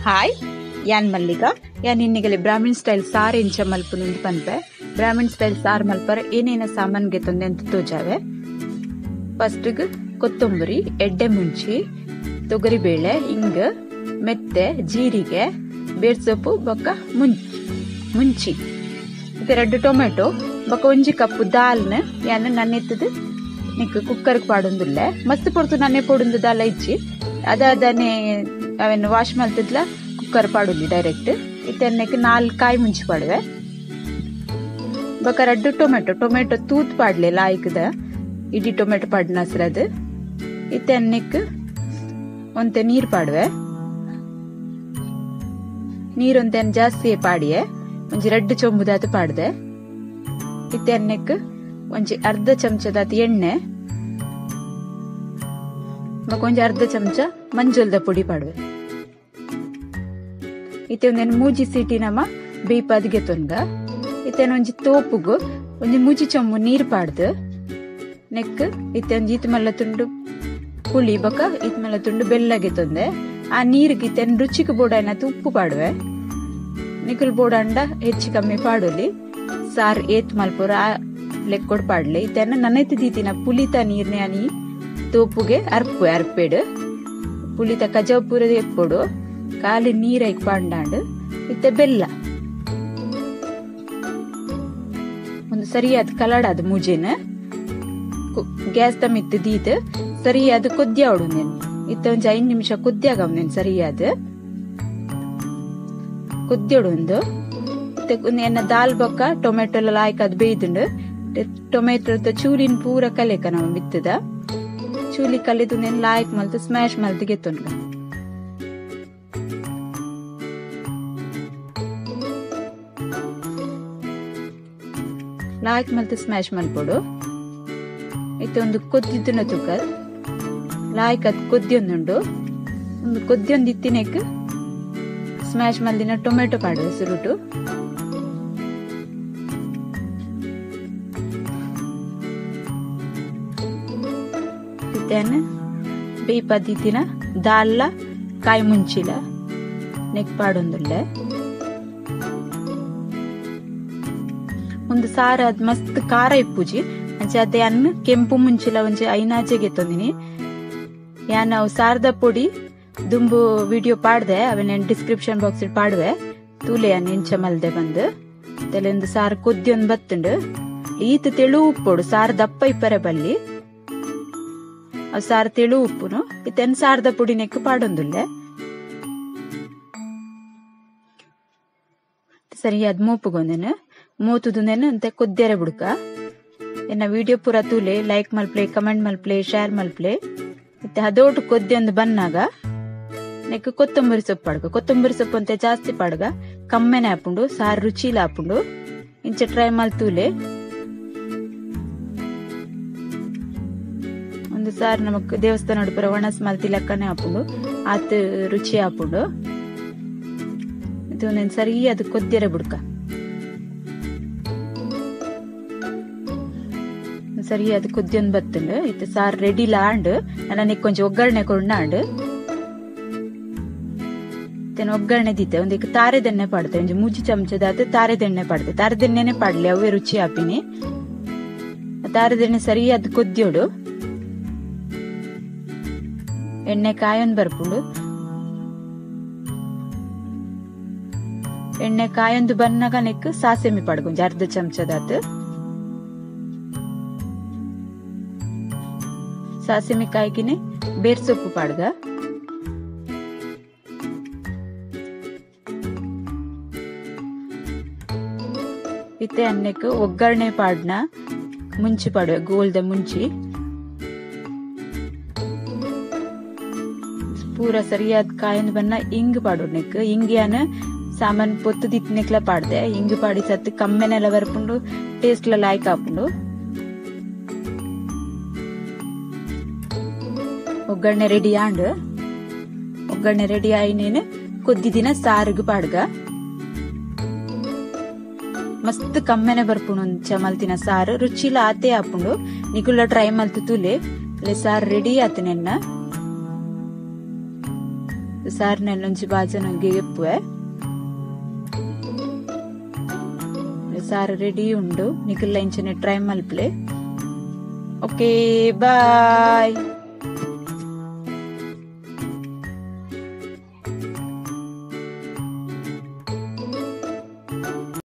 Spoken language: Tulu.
ಹಾಯ್ ಯಾನ್ ಮಲ್ಲಿಕಾ ಯಾನ್ ಇನ್ನಿಗಲೆ ಬ್ರಾಹ್ಮಣ್ ಸ್ಟೈಲ್ ಸಾರ್ ಎಂಚ ಮಲ್ಪುನು ಪನ್ಪೆ. ಬ್ರಾಹ್ಮಣ್ ಸ್ಟೈಲ್ ಸಾರ್ ಮಲ್ಪರ ಏನೇನ ಸಾಮಾನ್ ಗೆತ್ತೊಂದೆ ಅಂತ ತೋಜಾವೆ. ಫಸ್ಟ್ ಕೊತ್ತಂಬರಿ, ಎಡ್ಡೆ ಮುಂಚಿ, ತೊಗರಿಬೇಳೆ, ಇಂಗ್, ಮೆತ್ತೆ, ಜೀರಿಗೆ, ಬೇರ್ಸೊಪ್ಪು ಬೊಕ್ಕ ಮುಂಚಿ, ಎರಡು ಟೊಮೆಟೊ ಬೊಕ್ಕ ಒಂಜಿ ಕಪ್ಪು ದಾಲ್ನ ಯಾನ್ ನನ್ನೆತ್ತದು ನಿಕ್ ಕುಕ್ಕರ್ ಪಾಡೊಂದುಲ್ಲೆ. ಮಸ್ತ್ ಪೊರ್ತು ನನ್ನೆ ಪೊಡುಂದು ದಾಲ ಇಜ್ಜಿ, ಅದಾದನೆ ಅವೆನ್ ವಾಶ್ ಮಲ್ತದ್ಲ ಕುಕ್ಕರ್ ಪಾಡುಂದು ಡೈರೆಕ್ಟ್. ಇತ್ತೆನ್ನೆಕ್ 4 ಕಾಯಿ ಮುಂಚಿ ಪಾಡುವೆ ಬೊಕ್ಕ 2 ಟೊಮೆಟೊ, ಟೊಮೆಟೊ ತೂತ್ ಪಾಡ್ಲೆ ಲಾಯ್ಕದ ಇಡೀ ಟೊಮೆಟೊ ಪಾಡ್ನ ಅದು. ಇತ್ತೆನ್ನೆಕ್ ಒಂತೆ ನೀರ್ ಪಾಡುವೆ, ನೀರೊಂತೆ ಜಾಸ್ತಿ ಪಾಡಿಯೆ, ಒಂಜಿ 2 ಚೊಂಬುದಾತು ಪಾಡ್ದೆ. ಇತ್ತೆನ್ನೆಕ್ ಒಂಜಿ ಅರ್ಧ ಚಮಚದಾತ್ ಎಣ್ಣೆ ಬೊಕ್ಕ ಒಂಜಿ ಅರ್ಧ ಚಮಚ ಮಂಜೊಲ್ದ ಪುಡಿ ಪಾಡುವೆ. ಇತ್ತೆ ಒಂದೇನು 3 ಸೀಟಿ ನಮ್ಮ ಬೇಯ್ಪಾದ್ ಗೆತ್ತೊನ್ಗ. ಇತ್ತೇನು ಒಂಜಿ ತೋಪುಗು ಒಂಜಿ 3 ಚೊಂಬು ನೀರ್ ಪಾಡ್ದು ನೆಕ್ ಇತ್ತೆ ಒಂಜಿ ಇತ್ ಮಲ್ಲ ತುಂಡು ಪುಳಿ ಬೊಕ್ಕ ಇತ್ ಮಲ್ಲ ತುಂಡು ಬೆಲ್ಲ ಗೆತ್ತೊಂದೆ. ಆ ನೀರಿಗೆ ಇತ್ತೇನು ರುಚಿಗೆ ಬೋಡಾಯ್ನತ್ ಉಪ್ಪು ಪಾಡುವೆ. ನಿಕುಲ್ ಬೋಡಂಡ ಹೆಚ್ಚು ಕಮ್ಮಿ ಪಾಡೊಲಿ, ಸಾರ್ ಏತ್ ಮಲ್ಪುರ ಆ ಲೆಕ್ಕೊಡ್ ಪಾಡ್ಲೆ. ಇತ್ತೇನ ನನ್ನೈತಿ ದೀತಿನ ಪುಲಿತ ನೀರ್ನೆ ಅನಿ ತೋಪುಗೆ ಅರ್ಪು ಅರ್ಪೇಡು ಪುಲಿತ ಕಜಾವ್ ಪೂರ ಎಪ್ಪೊಡು ಖಾಲಿ ನೀರೈಕ್ ಪಾಂಡಾಂಡು. ಇತ್ತೆ ಬೆಲ್ಲ ಒಂದು ಸರಿಯಾದ ಕಲಡಾದ ಮುಜೆನ ಗ್ಯಾಸ್ ತಮ್ಮಿತ್ತು ದೀತ್ ಸರಿಯಾದ ಕೊದ್ಯಾವಡು ನೇನು. ಇತ್ತೆ ಒಂಜಿ 5 ನಿಮಿಷ ಕೊದ್ಯಾಗ ನೇನು ಸರಿಯಾದ ಕೊದ್ಯೋಡು ಒಂದು. ಇತ್ತೆ ಎನ್ನ ದಾಲ್ ಬೊಕ್ಕ ಟೊಮೆಟೊ ಎಲ್ಲ ಲಾಯ್ಕ್ ಅದು ಬೇಯ್ದುಂಡು. ಟೊಮೆಟೊ ಚೂಲಿನ ಪೂರ ಕಲೆಕ ನಾವು ಬಿತ್ತದ ಚೂಲಿ ಕಲಿದು ನೇನು ಲಾಯ್ಕ್ ಮಲ್ತು ಸ್ಮ್ಯಾಶ್ ಮಲ್ತು ಗೆತ್ತೊನ್ಗ. ಲಾಯ್ಕ್ ಮಲ್ತು ಸ್ಮ್ಯಾಶ್ ಮಲ್ಪೊಡು. ಇತ್ತೆ ಒಂದು ಕೊದ್ದಿದ್ದುನ ತೂಕ ಲಾಯ್ಕ್ ಅದು ಕೊದ್ದಿಯೊಂದುಂಡು. ಒಂದು ಕೊದ್ದಿಯೊಂದು ಇತ್ತಿನೆಕ್ ಸ್ಮ್ಯಾಶ್ ಮಲ್ದಿನ ಟೊಮೆಟೊ ಪಾಡುವೆ ಸುರುಟು. ಇತ್ತೇನ ಬೇಯ್ಪದ್ದಿತ್ತಿನ ದಾಲ್ಲ ಕಾಯಿ ಮುಂಚಿಲ ನೆಕ್ ಪಾಡೊಂದುಲ್ಲೆ. ಒಂದು ಸಾರ ಅದ್ ಮಸ್ತ್ ಖಾರ ಇಪ್ಪುಜಿ ಅಂಚೆ ಅದೇ ಅನ್ನ ಕೆಂಪು ಮುಂಚಿಲ ಒಂಜಿ ಐನಾಚೆಗೆ ಎತ್ತೊಂದಿನಿ. ಯಾನ್ ಅವು ಸಾರದ ಪೊಡಿ ದುಂಬು ವಿಡಿಯೋ ಪಾಡ್ದೆ, ಅವನ ಡಿಸ್ಕ್ರಿಪ್ಷನ್ ಬಾಕ್ಸ್ ಪಾಡುವೆ ತೂಲೆ ಯಾನ್ ಎಂಚ ಮಲ್ದೆ ಬಂದು. ಒಂದು ಸಾರು ಕೊದ್ದಿ ಒಂದು ಬತ್ತುಂಡು. ಈತ ತೆಳು ಉಪ್ಪೊಡು, ಸಾರು ದಪ್ಪ ಇಪ್ಪರೆ ಬಲ್ಲಿ ಅವು ಸಾರು ತೆಳು ಉಪ್ಪುನು. ಇತ್ತೆನ್ ಸಾರದ ಪೊಡಿ ನೆಕ್ ಪಾಡೊಂದುಲ್ಲೆ. ಸರಿ ಅದ್ ಮೋಪುಗೊಂದೇನು ಮೂತುದುನೇನು ಅಂತೆ ಕೊದ್ದಿಯರೆ ಬುಡ್ಕ. ಎನ್ನ ವಿಡಿಯೋ ಪೂರ ತೂಲೆ, ಲೈಕ್ ಮಲ್ಪ್ಲೆ, ಕಮೆಂಟ್ ಮಲ್ಪ್ಲೆ, ಶೇರ್ ಮಲ್ಪ್ಲೆ. ಮತ್ತೆ ಅದೋಟು ಕೊದ್ದಿ ಒಂದು ಬನ್ನಾಗ ನೆಕ್ ಕೊತ್ತಂಬರಿ ಸೊಪ್ಪು ಪಾಡ್ಗ. ಕೊತ್ತಂಬರಿ ಸೊಪ್ಪು ಅಂತ ಜಾಸ್ತಿ ಪಾಡ್ಗ, ಕಮ್ಮೆನೆ ಆಪುಂಡು, ಸಾರು ರುಚಿಲ ಆಪುಂಡು. ಇಂಚ ಟ್ರೈ ಮಲ್ತೂಲೆ. ಒಂದು ಸಾರು ನಮಕ್ ದೇವಸ್ಥಾನ ಪೂರ ಒಣಸ್ ಮಲ್ತಿ ಲೆಕ್ಕನೆ ಆಪುಂಡು, ಆತ್ ರುಚಿ ಆಪುಂಡು. ಇದು ಸರಿ ಅದು ಕೊದ್ದಿಯರೆ ಬುಡ್ಕ. ಸರಿ ಅದು ಕೊದ್ದಿಯೊಂದು ಬತ್ತುಂಡು. ಇತ್ತೆ ಸಾರು ರೆಡಿ ಲಾಂಡು. ನನಗೆ ಕೊಂಚ ಒಗ್ಗರಣೆ ಕೊಂಡಾಂಡು. ಒಗ್ಗರಣೆ ದೀತೆ ಒಂದಿಕ್ ತಾರೆದೆಣ್ಣೆ ಪಾಡ್ತೆ, ಒಂಜಿ 3 ಚಮಚದಾತ ತಾರೆದೆಣ್ಣೆ ಪಾಡ್ತೆ. ತಾರೆದೆಣ್ಣೆನೆ ಪಾಡ್ಲಿ, ಅವೇ ರುಚಿ ಆಪಿನಿ. ತಾರೆದೆಣ್ಣೆ ಸರಿ ಅದು ಕೊದ್ದಿಯೋಡು. ಎಣ್ಣೆ ಕಾಯೊಂದು ಬರ್ಪುಂಡು. ಎಣ್ಣೆ ಕಾಯೊಂದು ಬನ್ನಾಗ ನೆಕ್ ಸಾಸೆಮಿ ಪಾಡ್ಗ ಒಂಜಿ ಅರ್ಧ ಚಮಚದಾತ ಸಾಸಿಮೆ ಕಾಯ್ಕಿನೆ ಬೇರ್ಸೊಪ್ಪು ಪಾಡ್ಗ. ಇತ್ತೆ ಅನ್ನಕ್ಕೆ ಒಗ್ಗರಣೆ ಪಾಡ್ನ ಮುಂಚಿ ಪಾಡುವೆ, ಗೋಲ್ದ ಮುಂಚಿ ಪೂರ ಸರಿಯಾದ ಕಾಯೊಂದು ಬನ್ನ ಇಂಗ್ ಪಾಡು ನೆಕ್. ಇಂಗ್ ಯಾನ್ ಸಾಮಾನ್ ಪೊತ್ತು ದಿತ್ನೆಕ್ಲ ಪಾಡ್ದೆ. ಇಂಗ್ ಪಾಡಿ ಸತ್ತು ಕಮ್ಮೆನೆಲ್ಲ ಬರ್ಪುಂಡು, ಟೇಸ್ಟ್ ಲಾಯ್ಕ್ ಆಪುಂಡು. ಒಗ್ಗರಣೆ ರೆಡಿ ಆಂಡು. ಒಗ್ಗರಣೆ ರೆಡಿ ಆಯ್ನೇನು ಕೊದ್ದಿದಿನ ಸಾರುಗು ಪಾಡ್ಗ. ಮಸ್ತ್ ಕಮ್ಮೆನೆ ಬರ್ಪುಂಡು ಒಂಚ ಮಲ್ತಿನ ಸಾರು, ರುಚಿಲ ಆತೆ ಆಪುಂಡು. ನಿಕುಲ್ಲ ಟ್ರೈ ಮಲ್ತು ತೂಲೆ. ಸಾರು ರೆಡಿ ಆತನೆನ್ನ. ಸಾರ್ನೆಲ್ಲ ಒಂಜಿ ಬಾಜನಗ್ ಗೆಪ್ಪುವೆ. ಸಾರು ರೆಡಿ ಉಂಡು. ನಿಕುಲ್ಲ ಇಂಚನೆ ಟ್ರೈ ಮಲ್ಪಲೆ. Okay, bye.